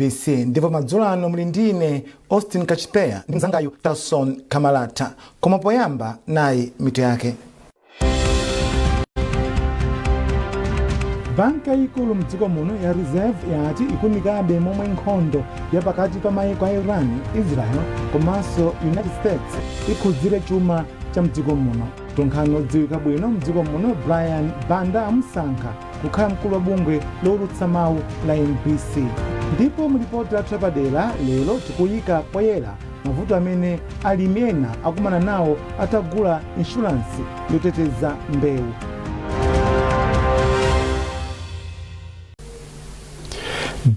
MBC, ndipo madzulo ano muli ndine Austin Kachipeya ndi mzangayu Talson Kamalata. Koma poyamba, nayi mitu yake. Banki yayikulu mdziko muno ya Reserve yati ikuunikabe momwe nkhondo ya pakati pa mayiko a Iran, Israel komanso United States ikhudzire chuma cha mdziko muno. Mtolankhani odziwika bwino mdziko muno Brian Banda amusankha kukhala mkulu wa bungwe lowulutsa mawu la MBC. Ndipo mu lipoti lathu lapadera lero, tikuyika poyera mavuto amene alimi ena akumana nawo atagula inshuransi yoteteza mbewu.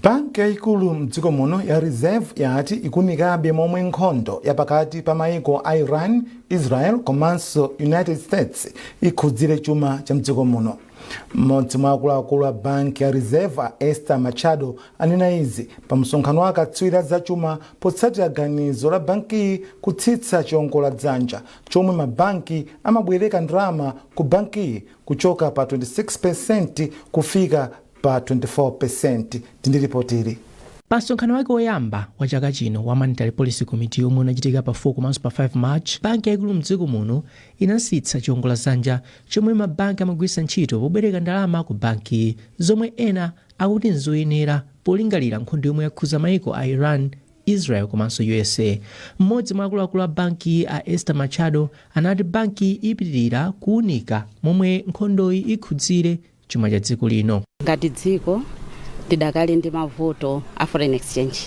Banki yayikulu mdziko muno ya Reserve yati ikuunikabe momwe nkhondo ya pakati pa mayiko a Iran, Israel komanso United States ikhudzire chuma cha mdziko muno. Mmodzi mwa akuluakulu a banki ya Reserve, a Esther Machado, anena izi pa msonkhano wa akatswiri a zachuma potsatira ganizo la bankiyi kutsitsa chiwongoladzanja chomwe mabanki amabwereka ndalama ku bankiyi kuchoka pa 26% kufika pa 24%. Tindilipotiri. Pa msonkhano wake woyamba wa chaka chino wa Monetary Policy Committee, yomwe unachitika pa 4 komanso pa 5 March, banki yayikulu mdziko muno inatsitsa chiwongoladzanja chomwe mabanki amagwiritsa ntchito pobwereka ndalama ku banki, zomwe ena akuti nzoyenera polingalira nkhondo yomwe yakhuza mayiko a Iran, Israel komanso USA. Mmodzi mwa akuluakulu a banki, a Esther Machado, anati banki ipitirira kuwunika momwe nkhondoyi ikhudzire chuma cha dziko lino. Ngati dziko tidakali ndi mavuto a foreign exchange,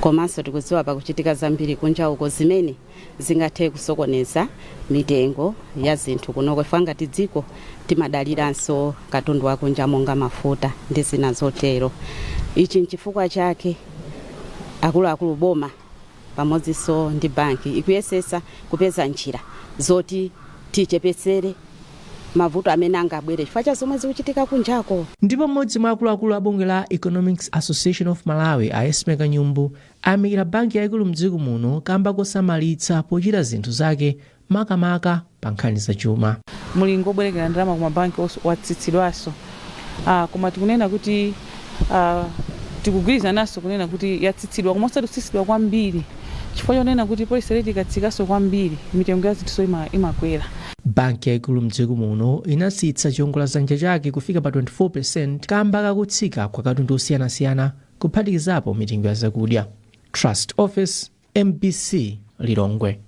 komanso tikudziwa pakuchitika zambiri kunja uko zimene zingathe kusokoneza mitengo ya zinthu kunoko. Ife ngati dziko timadaliranso katundu wakunja monga mafuta ndi zina zotero. Ichi nchifukwa chake akuluakulu boma pamodzinso ndi banki ikuyesesa kupeza njira zoti tichepetsere mavuto amene angabwere chifukwa cha zomwe zikuchitika kunjako. Ndipo mmodzi mwa akuluakulu a bungwe la Economics Association of Malawi, a Esme Kanyumbu, ayamikira banki yayikulu mdziko muno kamba kosamalitsa pochita zinthu zake, makamaka pa nkhani zachuma. Mulingo obwerekera ndalama ku mabanki watsitsidwanso, koma tikunena kuti tikugwirizananso kunena kuti yatsitsidwa, koma osati kutsitsidwa kwambiri, chifukwa chonena kuti policy rate ikatsikanso kwambiri, mitengo ya zinthu imakwera. Banki yayikulu mdziko muno inatsitsa chiwongoladzanja chake kufika pa 24% kamba kakutsika kwa katundu osiyanasiyana, kuphatikizapo mitengo ya zakudya. Trust Office, MBC, Lilongwe.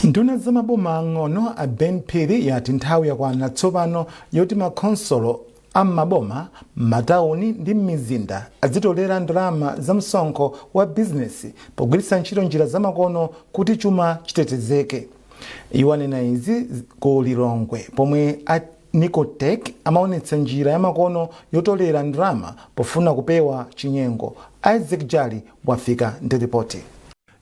Nduna zamaboma ang'ono a Ben Phiri yati nthawi yakwana tsopano yoti makhonsolo am'maboma, m'matawuni ndi m'mizinda adzitolera ndalama za msonkho wa bizinesi pogwiritsa ntchito njira zamakono kuti chuma chitetezeke. Iwo anena izi ku Lilongwe pomwe a Nicotech amaonetsa njira yamakono yotolera ndalama pofuna kupewa chinyengo. Isaac Jali wafika ndi ripoti.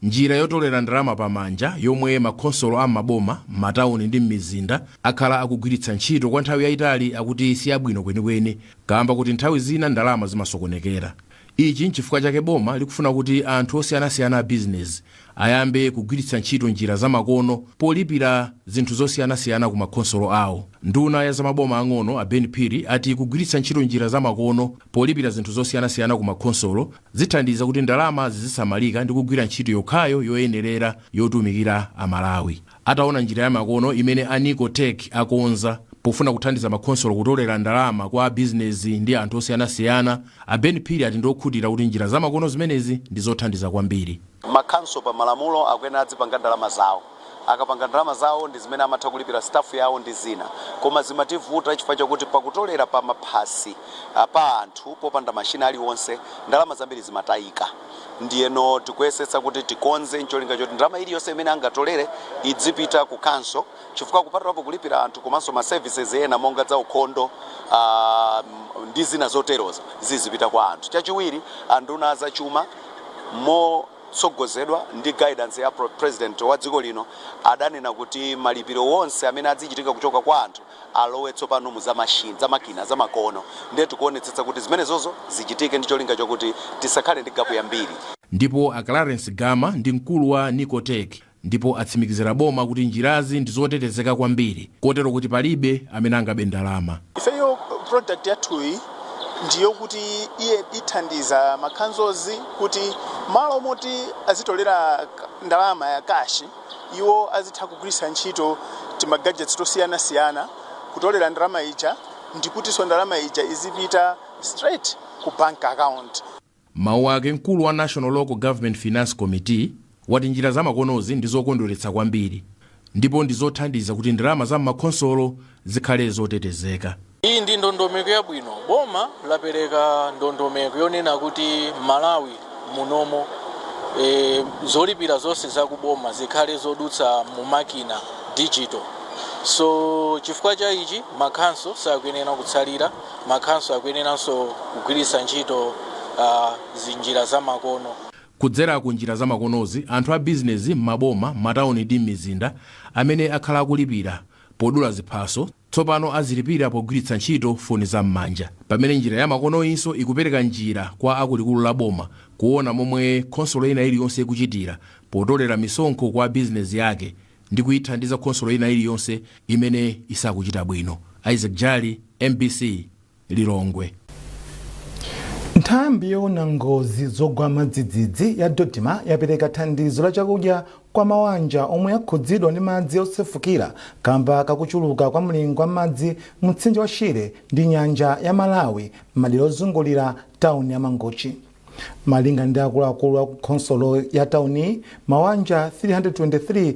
Njira yotolera ndalama pamanja yomwe makhonsolo am'maboma, m'matawuni ndi m'mizinda akhala akugwiritsa ntchito kwa nthawi yayitali akuti siyabwino kwenikweni, kamba kuti nthawi zina ndalama zimasokonekera. Ichi nchifukwa chake boma likufuna kuti anthu osiyanasiyana a bizinesi ayambe kugwiritsa ntchito njira zamakono polipira zinthu zosiyanasiyana ku makhonsolo awo. Nduna ya zamaboma ang'ono a Ben Phiri ati kugwiritsa ntchito njira zamakono polipira zinthu zosiyanasiyana ku makhonsolo zithandiza kuti ndalama zizisamalika ndi kugwira ntchito yokhayo yoyenerera yotumikira Amalawi. Ataona njira yamakono imene a Nicotech akonza pofuna kuthandiza makhonsolo kutolera ndalama kwa bizinesi ndi anthu osiyanasiyana, a Ben Phiri ati ndiokhutira kuti njira zamakono zimenezi ndi zothandiza kwambiri. Makhanso pa malamulo akuyenera adzipanga ndalama zawo. Akapanga ndalama zawo ndi zimene amatha kulipira staff yawo ndi zina, koma zimativuta chifukwa chakuti pakutolera pa maphasi pa anthu popanda mashina aliwonse, ndalama zambiri zimatayika. Ndiyeno tikuyesetsa kuti tikonze ncholinga choti ndalama iliyonse imene angatolere idzipita ku council, chifukwa kupatulapo kulipira anthu komanso ma services ena monga za ukhondo ndi zina zoterozo zizipita kwa anthu. Chachiwiri, anduna azachuma motsogozedwa ndi guidance ya president wa dziko lino adanena kuti malipiro wonse amene azichitika kuchoka kwa anthu alowe tsopano mu zamashini, zamakina zamakono. Ndiye tikuonetsetsa kuti zimenezozo zichitike ndi cholinga chokuti tisakhale ndi gap yambiri. Ndipo a Clarence Gama ndi mkulu wa Nicotech, ndipo atsimikizira boma kuti njirazi ndi zotetezeka kwambiri, kotero kuti palibe amene angabe ndalama. Ifeyo product yathuyi Ndiyo kuti iye ithandiza ma councils kuti malo moti azitolera ndalama ya cash, iwo azitha kugwiritsa ntchito tima gadgets tosiyanasiyana kutolera ndalama ija, ndikutinso ndalama ija izipita straight ku bank account. Mawu ake, mkulu wa National Local Government Finance Committee wati njira zamakonozi ndi zokondweretsa kwambiri ndipo ndi zothandiza kuti ndalama za m'makhonsolo zikhale zotetezeka. Iyi ndi ndondomeko yabwino. Boma lapereka ndondomeko yonena kuti Malawi munomo zolipira zonse zakuboma zikhale zodutsa mumakina, digital. So chifukwa cha ichi, makhanso sakuyenera kutsalira, makhanso akuyeneranso kugwiritsa ntchito zinjira zamakono. Kudzera ku njira zamakonozi, anthu a bizinezi m'maboma, m'matawuni ndi m'mizinda amene akhala akulipira podula ziphaso tsopano azilipira pogwiritsa ntchito foni zam'manja, pamene njira yamakonoyinso ikupereka njira kwa akulikulu la boma kuona momwe khonsolo ina iliyonse ikuchitira potolera misonkho kwa bizinezi yake ndi kuyithandiza khonsolo ina iliyonse imene isakuchita bwino. Isaac Jali, MBC, Lilongwe. Nthambi yoona ngozi zogwa madzidzidzi ya DoDMA yapereka thandizo la chakudya kwa mawanja omwe akhudzidwa ndi madzi osefukira kamba kakuchuluka kwa mlingo wa madzi mtsinje wa Shire ndi nyanja ya Malawi m'madera ozungulira tawuni ya Mangochi. Malinga ndi akuluakulu a khonsolo ya tawuni, mawanja 323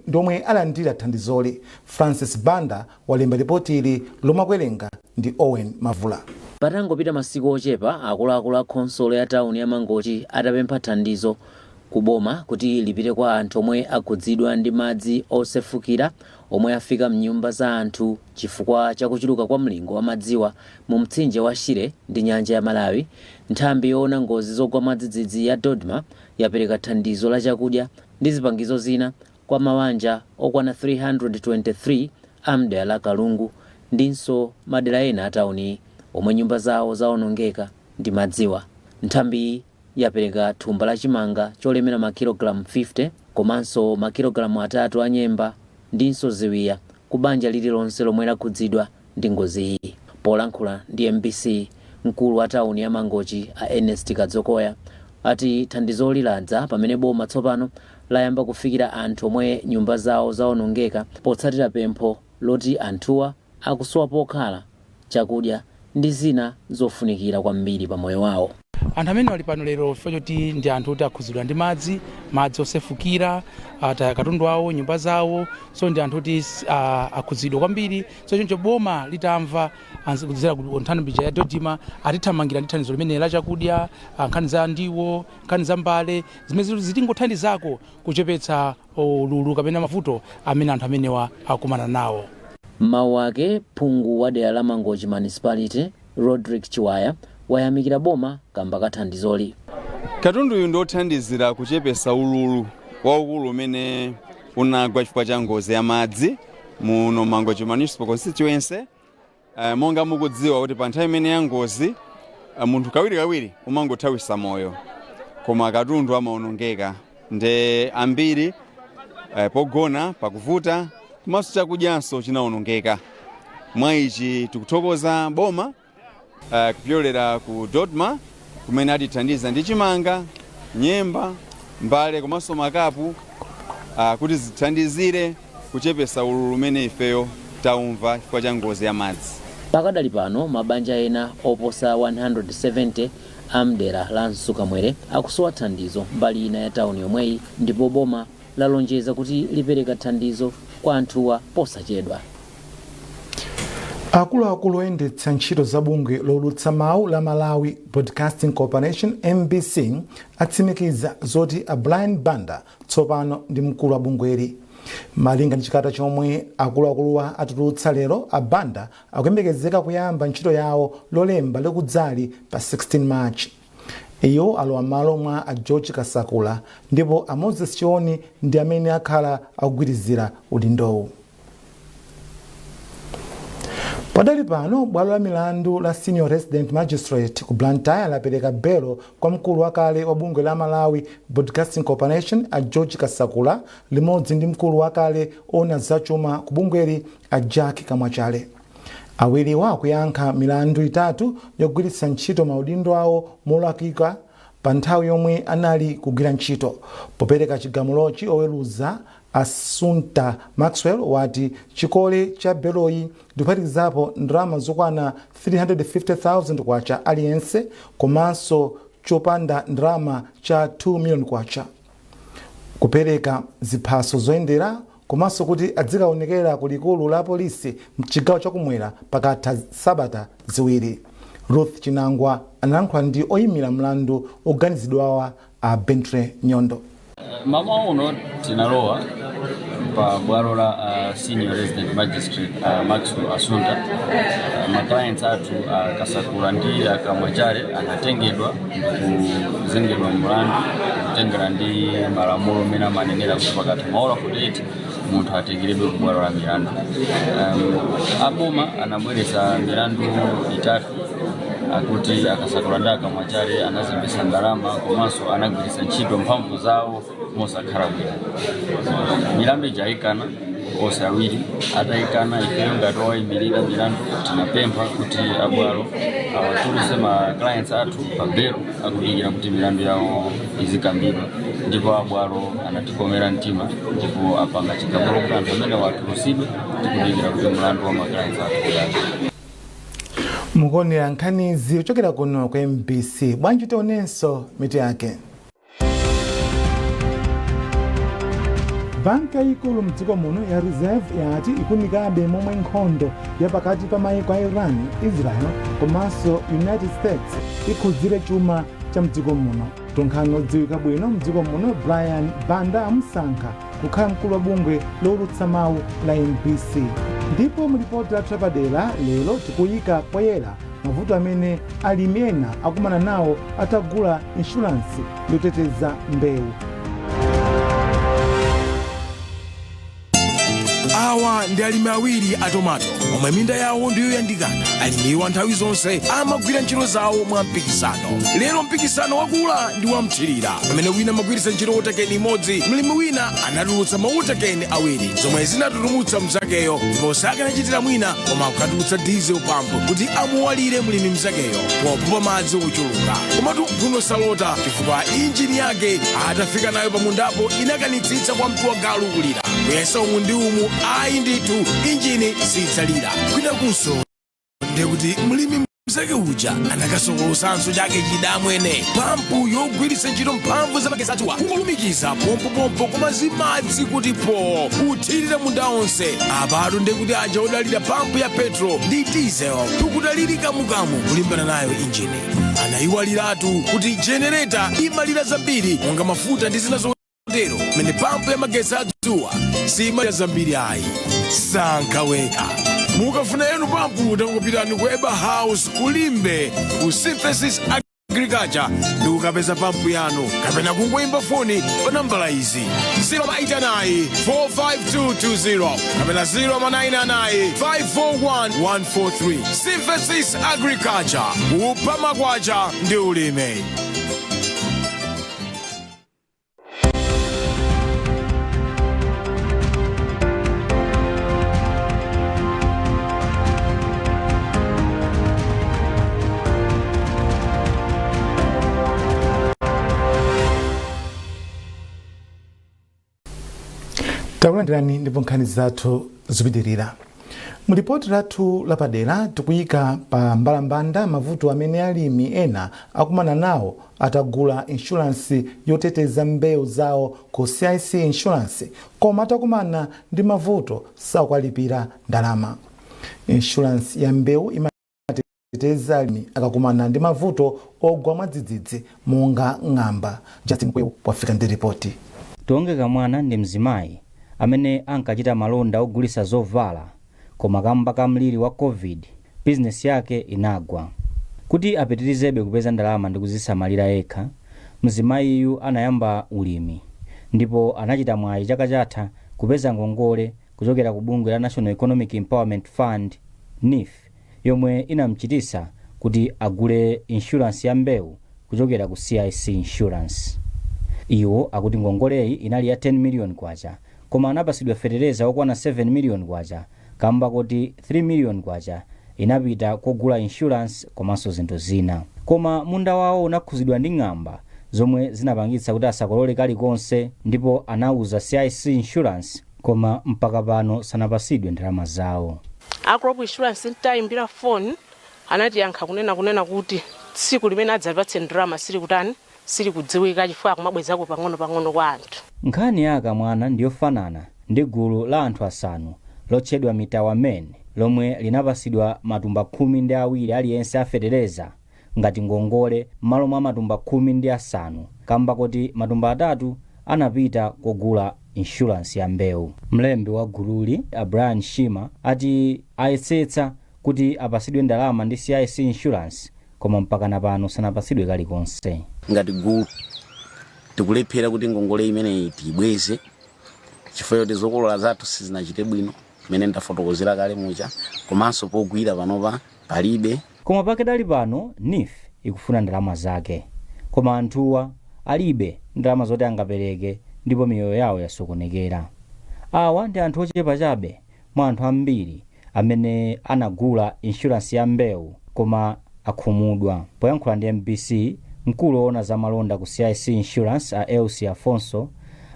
ndomwe alandira thandizoli. Francis Banda walemba ripoti ili lomwe akuwerenga ndi Owen Mavula. Patangopita masiku ochepa akuluakulu a khonsolo ya tawuni ya Mangochi atapempha thandizo ku boma kuti lipite kwa anthu omwe akhudzidwa ndi madzi osefukira omwe afika mnyumba za anthu chifukwa chakuchuluka kwa mlingo wa madziwa mu mtsinje wa Shire ndi nyanja ya Malawi, nthambi yoona ngozi zogwa mwadzidzidzi ya DoDMA yapereka thandizo la chakudya ndi zipangizo zina kwa mawanja okwana 323 a mdera la Kalungu ndinso madera ena a tawuni omwe nyumba zawo zawonongeka ndi madziwa. Nthambiyi yapereka thumba la chimanga cholemera makilogalamu 50 komanso makilogalamu 3 a nyemba ndinso ziwiya ku banja lililonse lomwe lakhudzidwa ndi ngozi iyi. Polankhula ndi MBC, mkulu wa tawuni ya Mangochi a Ernest Kadzokoya ati thandizoli ladza pamene boma tsopano layamba kufikira anthu omwe nyumba zawo zawonongeka potsatira pempho loti anthuwa akusowa pokhala, chakudya ndi zina zofunikira kwambiri pa moyo wawo. Anthu amene ali pano lero chifukwa choti ndi anthu oti akhudzidwa ndi madzi, madzi osefukira, ataya katundu awo, nyumba zawo, so ndi anthu oti akhudzidwa kwambiri. So choncho boma litamva kudzera ku nthambi ya DoDMA, atithamangira ndi thandizo limene la chakudya, nkhani za ndiwo, nkhani za mbale zimene zitingothandizako kuchepetsa ululu kapena mavuto amene anthu amenewa akumana nawo. Mawu ake, phungu wa dera la Mangochi Municipality Rodrick Chiwaya wayamikira boma kamba ka thandizoli. Katundu uyu ndiothandizira kuchepesa ululu waukulu umene unagwa chifukwa cha ngozi ya madzi muno Mangochi Municipal Constituency. Monga mukudziwa kuti pa nthawi imene ya ngozi, munthu kawirikawiri umangothawisa moyo, koma katundu amaonongeka, nde ambiri pogona pakuvuta, komanso chakudyanso chinawonongeka. Mwa ichi tikuthokoza boma kupyolera ku DoDMA kumene atithandiza ndi chimanga, nyemba, mbale komanso makapu kuti zithandizire kuchepesa ululu umene ifeyo taumva chifukwa cha ngozi ya madzi. Pakadali pano mabanja ena oposa 170 a mdera la Msukamwere akusowa thandizo mbali ina ya tawuni yomweyi, ndipo boma lalonjeza kuti lipereka thandizo kwa anthuwa posachedwa. Akuluakulu oyendetsa ntchito za bungwe lowulutsa mawu la Malawi Broadcasting Corporation, MBC, atsimikiza zoti a Brian Banda tsopano ndi mkulu wa bungweli. Malinga ndi chikalata chomwe akuluakuluwa atulutsa lero, a Banda akuyembekezeka kuyamba ntchito yawo Lolemba likudzali pa 16 March. Iwo alowa m'malo mwa a George Kasakula, ndipo a Moses Chioni ndi amene akhala akugwirizira udindowu. Padali pano, bwalo la milandu la Senior Resident Magistrate ku Blantyre lapereka belo kwa mkulu wakale wa bungwe la Malawi Broadcasting Corporation a George Kasakula limodzi ndi mkulu wakale ona zachuma ku bungweli a Jack Kamwachale. Awiriwa akuyankha milandu itatu yogwiritsa ntchito maudindo awo molakwika pa nthawi yomwe anali kugwira ntchito. Popereka chigamulochi, oweruza Asunta Maxwell wati chikole cha beloyi ndikuphatikizapo ndalama zokwana 350,000 kwacha aliyense, komanso chopanda ndalama cha 2 million kwacha, kupereka ziphaso zoyendera, komanso kuti adzikaonekera ku likulu la polisi mchigawo chakumwera pakatha sabata 2. Ruth Chinangwa analankhula ndi oyimira mlandu oganizidwawa, a Bentley Nyondo. Mmawa uno tinalowa pa bwalo la Senior Resident Magistrate Maxwell Asunta. Ma clients athu Kasakula ndi Kamwachale anatengedwa ndikuzengedwa mlandu kutengera ndi malamulo amene amanenera kuti pakatha maola 48 munthu atengeredwe ku bwalo la milandu. Aboma anabweretsa milandu itatu, akuti Akasakula ndi Akamwachale anazembesa ndalama komanso anagwiritsa ntchito mphamvu zawo mosakhala bwino. Milandu ija ayikana onse awiri. Atayikana, ifeyo ngati owayimirira milandu tinapempha kuti abwalo awatuluse ma clients athu pa belo akudikira kuti milandu yawo izikambidwa, ndipo abwalo anatikomera mtima ndipo apanga chigamulo kuti anthu amene watulusidwe, tikudikira kuti mlandu wa ma clients athu uyambe. Mukuonera nkhanizi kuchokera kuno ku MBC. Bwanji tionenso mitu yake. Banki yayikulu mdziko muno ya Reserve yati ikunikabe momwe nkhondo ya pakati pa mayiko a Iran, Israel komanso United States ikhudzire chuma cha mdziko muno. Mtolankhani odziwika bwino mdziko muno Brian Banda amusankha kukhala mkulu wa bungwe lowulutsa mawu la MBC. Ndipo mulipoti lathu lapadera lero tikuyika poyera mavuto amene alimi ena akumana nawo atagula inshuransi yoteteza mbewu. Awa ndi alimi awiri a tomato omwe minda yawo ndiyoyandikana. Alimiwa nthawi zonse amagwira ntchito zawo mwa mpikisano. Lero mpikisano wakula ndi wamthirira. Pamene wina amagwiritsa ntchito water can imodzi, mlimi wina anatulutsa ma water can awiri, zomwe zinatutumutsa mzakeyo, ndipo sakanachitira mwina koma kukatulutsa diesel pump kuti amuwalire mlimi mzakeyo popopa madzi ochuluka. Komatu mphuno salota, chifukwa injini yake atafika nayo pamundapo inakanitsitsa kwa mtu wa galu kulira, kuyesa umu ndi umu, ayi ndithu, injini sidzalira. Kwinakunso ndekuti mlimi mzake uja anakasokolosanso chake chidamwene, pampu yogwiritsa ntchito mphamvu za magetsi adzuwa, kungolumikiza pompopompo koma zimadzi kuti po uthirira munda onse. Apatu ndekuti aja odalira pampu ya petrol ndi diesel tukutaliri kamukamu kulimbana nayo injini. Anayiwaliratu kuti jenereta imalira zambiri monga mafuta ndi zina zotero, mene pampu ya magetsi adzuwa simalira zambiri ayi. Sankha wekha. Mukafuna yanu pampu, tangopitani ku Eba House kulimbe ku Synthesis Agriculture ndi kukapeza pampu yanu, kapena kungoyimba foni pa nambala izi: 089 45220 kapena 099 541 143. Synthesis Agriculture, kupha makwacha ndi ulimi. Takulandirani ndipo nkhani zathu zikupitirira. Mu lipoti lathu lapadera tikuyika pa mbalambanda mavuto amene alimi ena akumana nawo atagula inshuransi yoteteza mbewu zawo ku CIC Insurance, koma atakumana ndi mavuto sakuwalipira ndalama. Inshuransi ya mbewu imateteza alimi akakumana ndi mavuto ogwa mwadzidzidzi monga ng'amba. Justin Kwewu wafika ndi ripoti. Tionge Kamwana ndi mzimayi amene ankachita malonda ogulitsa zovala, koma kamba ka mliri wa Covid, bizinesi yake inagwa. Kuti apitirizebe kupeza ndalama ndi kuzisamalira yekha, mzimayiyu anayamba ulimi ndipo anachita mwayi chaka chatha kupeza ngongole kuchokera ku bungwe la National Economic Empowerment Fund, NEEF, yomwe inamchititsa kuti agule insurance ya mbewu kuchokera ku CIC Insurance. Iwo akuti ngongoleyi inali ya 10 million kwacha, koma anapasidwa fetereza okwana 7 million kwacha kamba koti 3 million kwacha Inapita kogula insurance komanso zinthu zina, koma munda wawo unakhuzidwa ndi ng'amba zomwe zinapangitsa kuti asakolole kalikonse, ndipo anauza CIC Insurance, koma mpaka pano sanapasidwe ndalama zawo. A crop insurance ntayimbira foni, anatiyankha kunena kuti tsiku limene adzatipatse ndalama sili kutani, sili kudziwika, chifukwa akumabwezako pang'ono pang'ono kwa anthu. Nkhani ya akamwana ndiyofanana ndi gulu la anthu asanu lotchedwa Mitawa Men lomwe linapasidwa matumba 12 aliyense afetereza ngati ngongole m'malo mwa matumba 15, kamba kuti matumba 3 anapita kogula insurance ya mbewu. Mlembi wa gululi, a Brian Shima, ati ayesetsa kuti apasidwe ndalama ndi CIC Insurance, koma mpakana pano sanapasidwe kalikonse. Ngati gulu tikulephera kuti ngongole imeneyi tiyibweze chifukwa choti zokolola zathu sizinachite bwino mmene ndafotokozera kale muja, komanso pogwira panopa palibe. Koma pakadali pano NEEF ikufuna ndalama zake, koma anthuwa alibe ndalama zoti angapereke ndipo miyoyo yawo yasokonekera. Awa ndi anthu ochepa chabe mwa anthu ambiri amene anagula insurance ya mbewu koma akhumudwa. Poyankhula ndi MBC, mkulu woona za malonda ku CIC Insurance, a Elsie Afonso,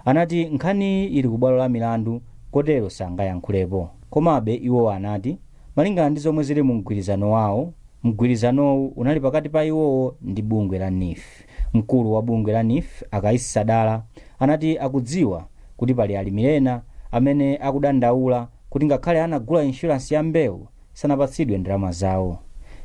anati nkhaniyi ili ku bwalo la milandu, kotero sangayankhulepo. Komabe iwo anati malingana ndi zomwe zili mu mgwirizano wawo, mgwirizanowu unali pakati pa iwowo ndi bungwe la NEEF. Mkulu wa bungwe la NEEF, a Kaisi Sadala, anati akudziwa kuti pali alimi ena amene akudandaula kuti ngakhale anagula insurance ya mbewu sanapatsidwe ndalama zawo.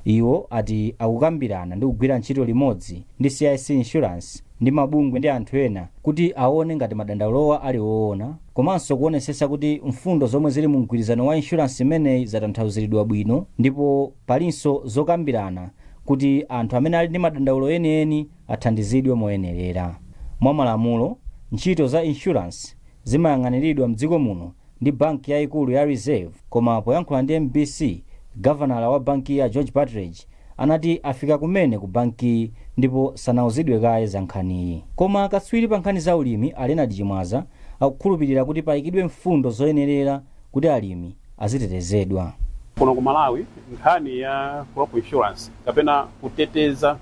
Iwo ati akukambirana ndi kugwira ntchito limodzi ndi CIC Insurance ndi mabungwe ndi anthu ena kuti aone ngati madandaulowa ali woona, komanso kuonesesa kuti mfundo zomwe zili mu mgwirizano wa insurance imeneyi zatanthauziridwa bwino, ndipo palinso zokambirana kuti anthu amene ali ndi madandaulo enieni athandizidwe moyenerera. Mwa malamulo, ntchito za insurance zimayang'aniridwa mdziko muno ndi banki yayikulu ya Reserve, koma poyankhula ndi MBC, gavanala wa banki ya George Partridge anati afika kumene ku bankiyi ndipo sanauzidwe kaye za nkhaniyi. Koma katswiri pa nkhani za ulimi, a Leonard Chimwaza, akukhulupirira kuti payikidwe mfundo zoyenerera kuti alimi azitetezedwa. Kuno ku Malawi, nkhani ya crop insurance kapena kuteteza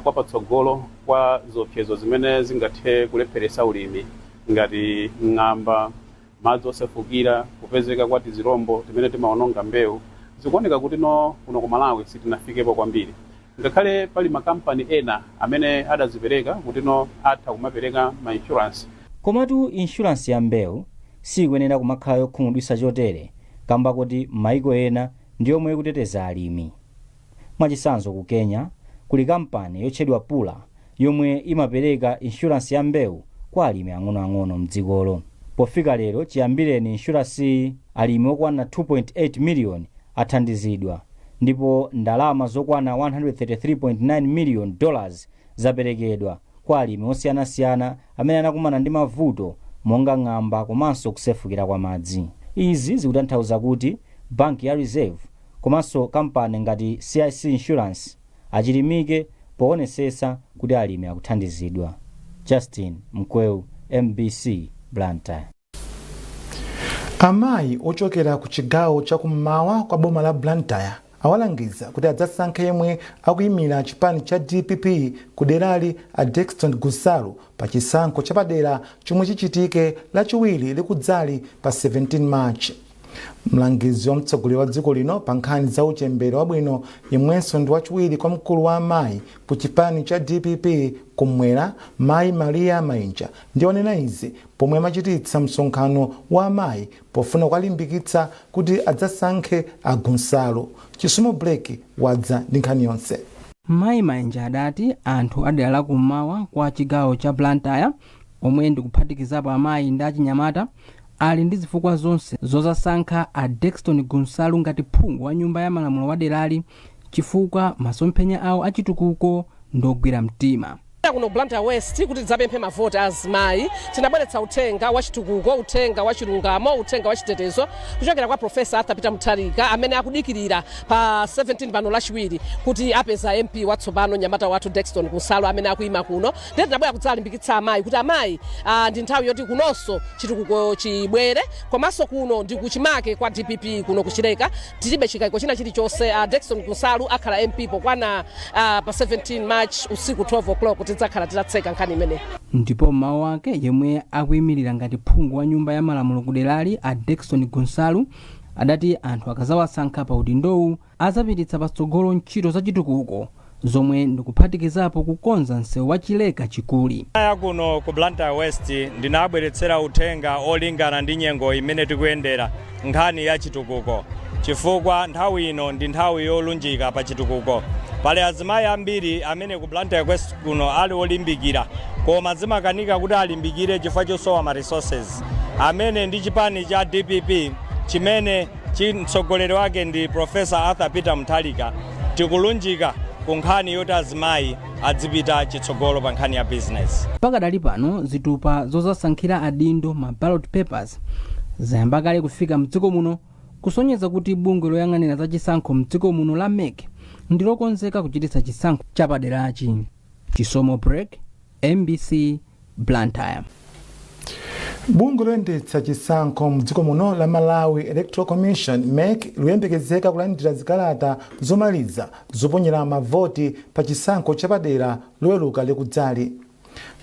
kwa patsogolo kwa ziopsezo zimene zingathe kulepheresa ulimi ngati ng'amba, madzi osefukira, kupezeka kwa tizirombo timene timaononga mbewu, zikuoneka kuti no kuno ku Malawi sitinafikepo kwambiri, ngakhale pali makampani ena amene adazipereka kuti no atha kumapereka ma insurance. Komatu insurance ya mbewu sikuyenera kumakhala yokhumudwitsa chotere, kamba kuti m'mayiko ena ndi yomwe ikuteteza alimi. Mwachitsanzo, ku Kenya kuli kampani yotchedwa Pula yomwe imapereka insurance ya mbewu kwa alimi ang'onoang'ono mdzikolo. Pofika lero, chiyambireni insurance, alimi okwana 2.8 miliyoni athandizidwa ndipo ndalama zokwana $133.9 million zaperekedwa kwa alimi osiyanasiyana amene anakumana ndi mavuto monga ng'amba komanso kusefukira kwa madzi. Izi zikutanthauza kuti banki ya Reserve komanso kampani ngati CIC Insurance achilimike poonetsetsa kuti alimi akuthandizidwa. Justin Mkweu, MBC, Blantyre. Amayi ochokera ku chigawo chakummawa kwa boma la Blantyre awalangiza kuti adzasankhe yemwe akuyimira chipani cha DPP ku derali, a Dexton Gusalu, pa chisankho chapadera chomwe chichitike Lachiwiri likudzali pa 17 March. Mlangizi wa mtsogoleri wa dziko lino pa nkhani za uchembere wabwino, yemwenso ndi wachiwiri kwa mkulu wa amayi ku chipani cha DPP kumwera, Mayi Maria Mainja, ndi onena izi pomwe amachititsa msonkhano wa amayi pofuna kuwalimbikitsa kuti adzasankhe a Gunsalo. Chisomo Blake wadza ndi nkhani yonse. Mayi Mainja adati anthu adera la kummawa kwa chigawo cha Blantyre, omwe ndikuphatikizapo amayi ndi achinyamata, ali ndi zifukwa zonse zozasankha a Dexton Gunsalu ngati phungu wa nyumba ya malamulo wa derali, chifukwa masomphenya awo achitukuko ndogwira mtima. Kuno Blantyre West kuti tidzapemphe mavoti azimayi, tinabweretsa uthenga wa chitukuko, uthenga wa chilungamo, uthenga wa chitetezo kuchokera kwa Professor Arthur Peter Mutharika, amene akudikirira pa 17 pano, Lachiwiri, kuti apeza MP watsopano, nyamata wathu Dexton Kunsalo amene akuyima kuno. Ndiye tinabwera kudzalimbikitsa amayi kuti amayi, ndi nthawi yoti kunonso chitukuko chibwere. Komanso kuno ndi kuchimake kwa DPP kuno kuchileka. Tilibe chikayiko china chilichonse, Dexton Kunsalu akhala MP pokwana pa 17 March usiku 12 o'clock tidzakhala titatseka nkhani imeneyi. Ndipo mawu ake yemwe akuyimirira ngati phungu wa nyumba ya malamulo kuderali, a Dexton Gonsalu, adati anthu akazawasankha pa udindowu azapititsa patsogolo ntchito za chitukuko zomwe ndikuphatikizapo kukonza msewu wa Chileka Chikuli. Ya kuno ku Blantyre West ndinabweretsera uthenga olingana ndi nyengo imene tikuyendera, nkhani ya chitukuko, chifukwa nthawi ino ndi nthawi yolunjika pa chitukuko. Pali azimayi ambiri amene ku Blantyre West kuno ali olimbikira, koma zimakanika kuti alimbikire chifukwa chosowa ma resources. Amene ndi chipani cha DPP chimene mtsogoleri wake ndi Professor Arthur Peter Mutharika, tikulunjika ku nkhani yoti azimayi adzipita chitsogolo pa nkhani ya business. Pakadali pano zitupa zozasankhira adindo, ma ballot papers, zayamba kale kufika mdziko muno, kusonyeza kuti bungwe loyang'anira za chisankho mdziko muno la MEC ndilokonzeka kuchititsa chisankho chapaderachi. Chisomo Break, MBC, Blantyre. Bungwe loyendetsa chisankho mdziko muno la Malawi Electoral Commission, MEC, liyembekezeka kulandira zikalata zomaliza zoponyera mavoti pa chisankho chapadera Loweruka likudzali.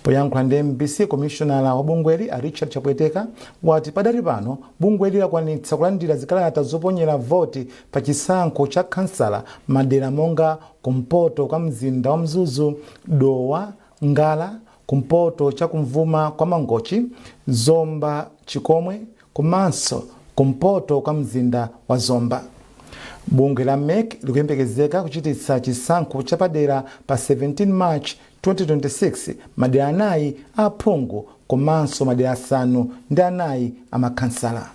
Poyankhula ndi MBC, komishonala wa bungweli a Richard Chapweteka wati padali pano bungweli lakwanitsa kulandira zikalata zoponyera voti pa chisankho cha kansala madera monga kumpoto kwa mzinda wa Mzuzu, Dowa, Ngala, kumpoto chakumvuma kwa Mangochi, Zomba Chikomwe komanso kumpoto kwa mzinda wa Zomba. Bungwe la MEC likuyembekezeka kuchititsa chisankho chapadera pa 17 March 2026, madera 4 a aphungu komanso madera 4 a makhansala.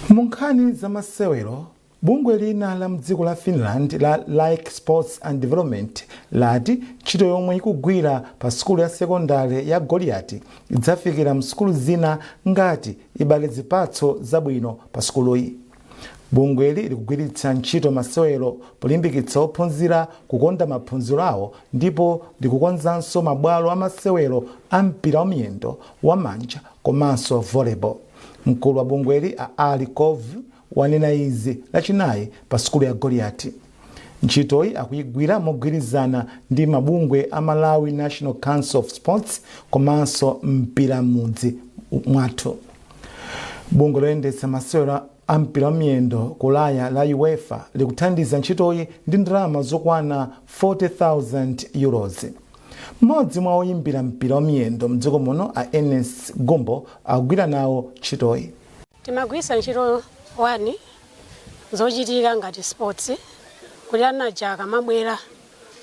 Mu nkhani za masewero, bungwe lina la mdziko la Finland la Like Sports and Development lati ntchito yomwe ikugwira pa sukulu ya sekondari ya Goliati idzafikira msukulu zina ngati ibale zipatso zabwino pa sukuluyi. Bungweli likugwiritsa ntchito masewero polimbikitsa ophunzira kukonda maphunziro awo, ndipo likukonzanso mabwalo amasewero a mpira wamiyendo, wamanja komanso volleyball. Mkulu wa bungweli a Ali Kov wanena izi Lachinayi pa sukulu ya Goliati. Ntchitoyi akuyigwira mogwirizana ndi mabungwe a Malawi National Council of Sports komanso Mpira Mudzi Mwathu. Bungwe loyendetsa masewero a mpira wamiyendo ku Ulaya la UEFA likuthandiza ntchitoyi ndi ndalama zokwana €40,000. Mmodzi mwa oyimbira mpira wamiyendo mdziko muno, a Ernest Gumbo, akugwira nawo ntchitoyi. Timagwiritsa ntchito wani zochitika ngati sports kuti anaja akamabwera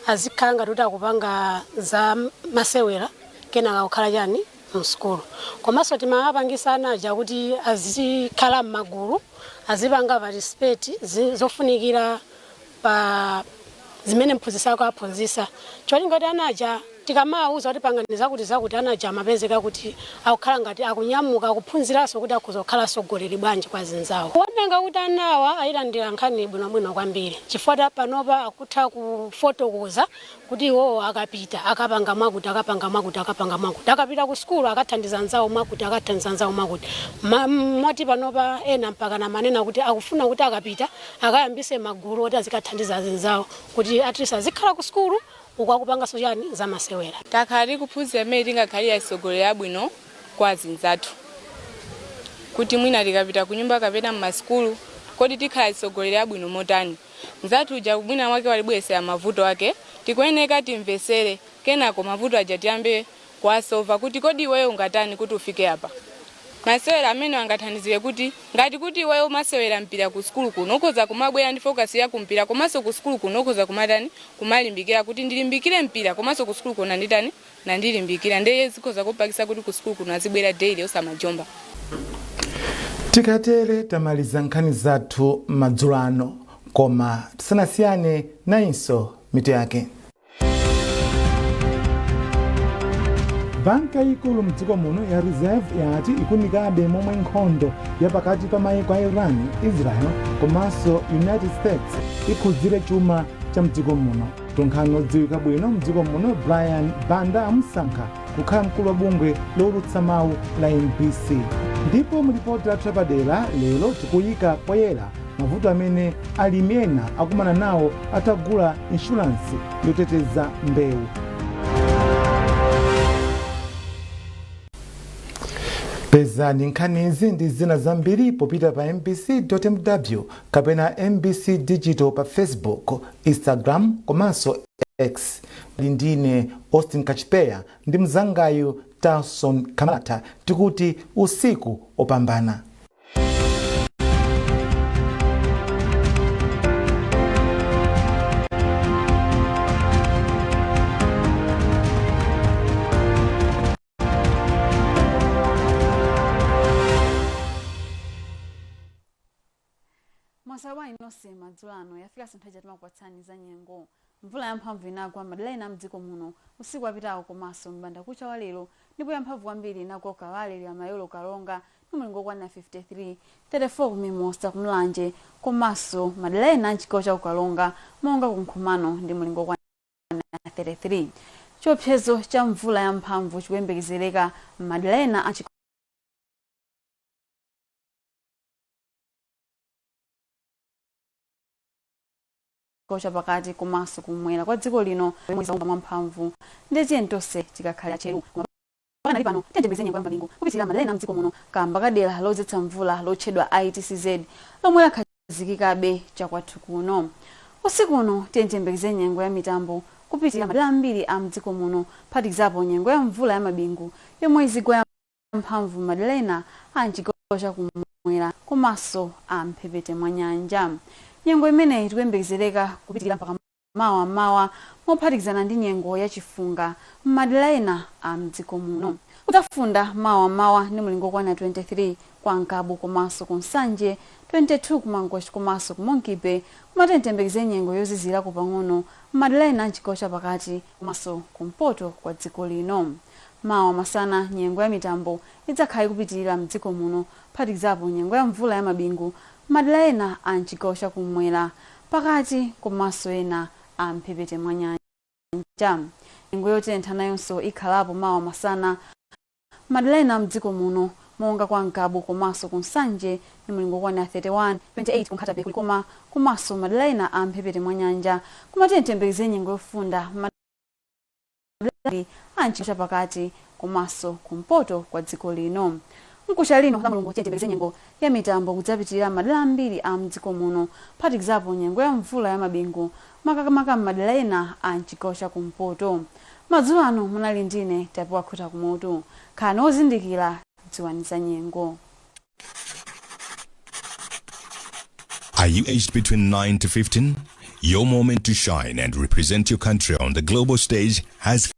azikhala ngati kuti akupanga za masewera, kenaka kukhala chani msukulu. Komanso timawapangisa anaja kuti azikhala m'magulu, azipanga participate zofunikira pa zimene mphunzitsi ako aphunzitsa, cholinga kuti anaja tikamawuza kuti pangani zakuti zakuti, anaja amapezeka kuti akukhala ngati akunyamuka akuphunziranso kuti akhoza kukhala atsogoleri bwanji kwa zinzawo. Kuoneka kuti anawa ayilandira nkhani bwinobwino kwambiri, chifukwa panopa akutha kufotokoza kuti iwowo akapita akapanga mwakuti, akapanga mwakuti, akapanga mwakuti, akapita ku sukulu akathandiza anzawo mwakuti, akathandiza anzawo mwakuti. Moti panopa ena mpaka namanena kuti akufuna kuti akapita akayambise magulu oti azikathandiza azinzawo, kuti at least azikhala ku sukulu uku akupanganso chani, zamasewera. Takhala tikuphunzira mmene tingakhalire atsogoleri abwino kwa azinzathu, kuti mwina tikapita ku nyumba kapena mmasukulu, kodi tikhala atsogoleri abwino motani? Mzathu uja mwina mwake walibweresera mavuto ake, tikuyeneka timvesere, kenako mavuto aja tiyambe kuwasova kuti kodi iweyo ungatani kuti ufike apa. Masewera amene angathandizire kuti ngati kuti iweyo umasewera mpira ku sukulu kuno, ukhoza kumabwera ndi focus ya kumpira, komanso ku sukulu kuno ukhoza kumatani, kumalimbikira kuti ndilimbikire mpira, komanso ku sukulu kuno nanditani, nandilimbikira. Ndiye zikhoza kupangisa kuti ku sukulu kuno azibwera daily osamajomba. Tikatere tamaliza nkhani zathu madzulo ano, koma tisanasiyane, nayinso mitu yake. Banki yayikulu mdziko muno ya Reserve yati ikunikabe momwe nkhondo ya pakati pa mayiko a Iran, Israel komanso United States ikhudzire chuma cha mdziko muno. Mtolankhani odziwika bwino mdziko muno Brian Banda amusankha kukhala mkulu wa bungwe lowulutsa mawu la MBC. Ndipo mulipoti lathu lapadera lero tikuyika poyera mavuto amene alimi ena akumana nawo atagula inshuransi yoteteza mbewu. Pezani nkhanizi ndi zina zambiri popita pa mbc.mw kapena MBC Digital pa Facebook, Instagram komanso X. Ndine Austin Kachipeya ndi mzangayu Talson Kamalata, tikuti usiku opambana. Mwaswera bwanji nonse madzulo ano? Yafikanso nthawi timakupatsani za nyengo. Mvula yamphamvu inagwa madera ena mdziko muno usiku wapitawo komanso m'bandakucha wa lero, ndipo yamphamvu kwambiri inagwa ku Kawale, Liamayolo, Karonga ndi mulingo okwanira 53, 34 ku Mimosa, ku Mulanje komanso madera ena mchigawo cha ku Karonga monga ku Nkhumano ndi mulingo okwanira 33. Chiopsezo cha mvula yamphamvu chikuyembekezereka m'madera ena a chigawo chapakati komanso kumwera kwa dziko lino yomwe mwamphamvu, ndiye tiyeni tonse tikakhale tcheru. Koma pakanali pano tiyembekeze nyengo ya mabingu kupitirira madera ena mdziko muno kamba ka dera lodzetsa mvula lotchedwa ITCZ lomwe lakhazikikabe chakwathu kuno. Usiku uno tiyembekeze nyengo ya mitambo kupitirira madera ambiri a mdziko muno, kuphatikizapo nyengo ya mvula ya mabingu yomwe izigwa ya mphamvu m'madera ena a mchigawo cha kumwera komanso a mphepete mwa nyanja. Nyengo imeneyi ikuyembekezereka kupitirira mpaka mawa m'mawa mophatikizana ndi nyengo ya chifunga m'madera ena a mdziko muno. Kudzafunda mawa m'mawa ndi mulingo okwana 23 kwa Ngabu komanso ku Nsanje, 22 ku Mangochi komanso ku Monkey Bay, koma tiyembekeze nyengo yozizirako pang'ono m'madera ena a mchigawo chapakati komanso kumpoto kwa dziko lino. Mawa masana nyengo ya mitambo idzakhala ikupitirira mdziko muno kuphatikizapo nyengo ya mvula ya mabingu m'madera ena a mchigawo cha kumwera, pakati komanso ena a mphepete mwa nyanja. Nyengo yotentha nayonso ikhalapo mawa masana m'madera ena mdziko muno monga kwa Ngabu komanso ku Nsanje ndi mulingo okwanira 31, 28 ku Nkhata Bay, ku Likoma komanso madera ena a mphepete mwa nyanja, koma tiyembekeze nyengo yofunda m'madera a mchigawo chapakati komanso kumpoto kwa dziko lino. Mkucha lino la Mulungu tiyembekeze nyengo ya mitambo kudzapitirira madera ambiri a mdziko muno kuphatikizapo nyengo ya mvula ya mabingu makamaka m'madera ena a mchigawo cha kumpoto. Madzulo ano munali ndine Tapiwa Khuta Kumutu. Khalani ozindikira, dziwani za nyengo. Are you aged between 9 to 15? Your moment to shine and represent your country on the global stage has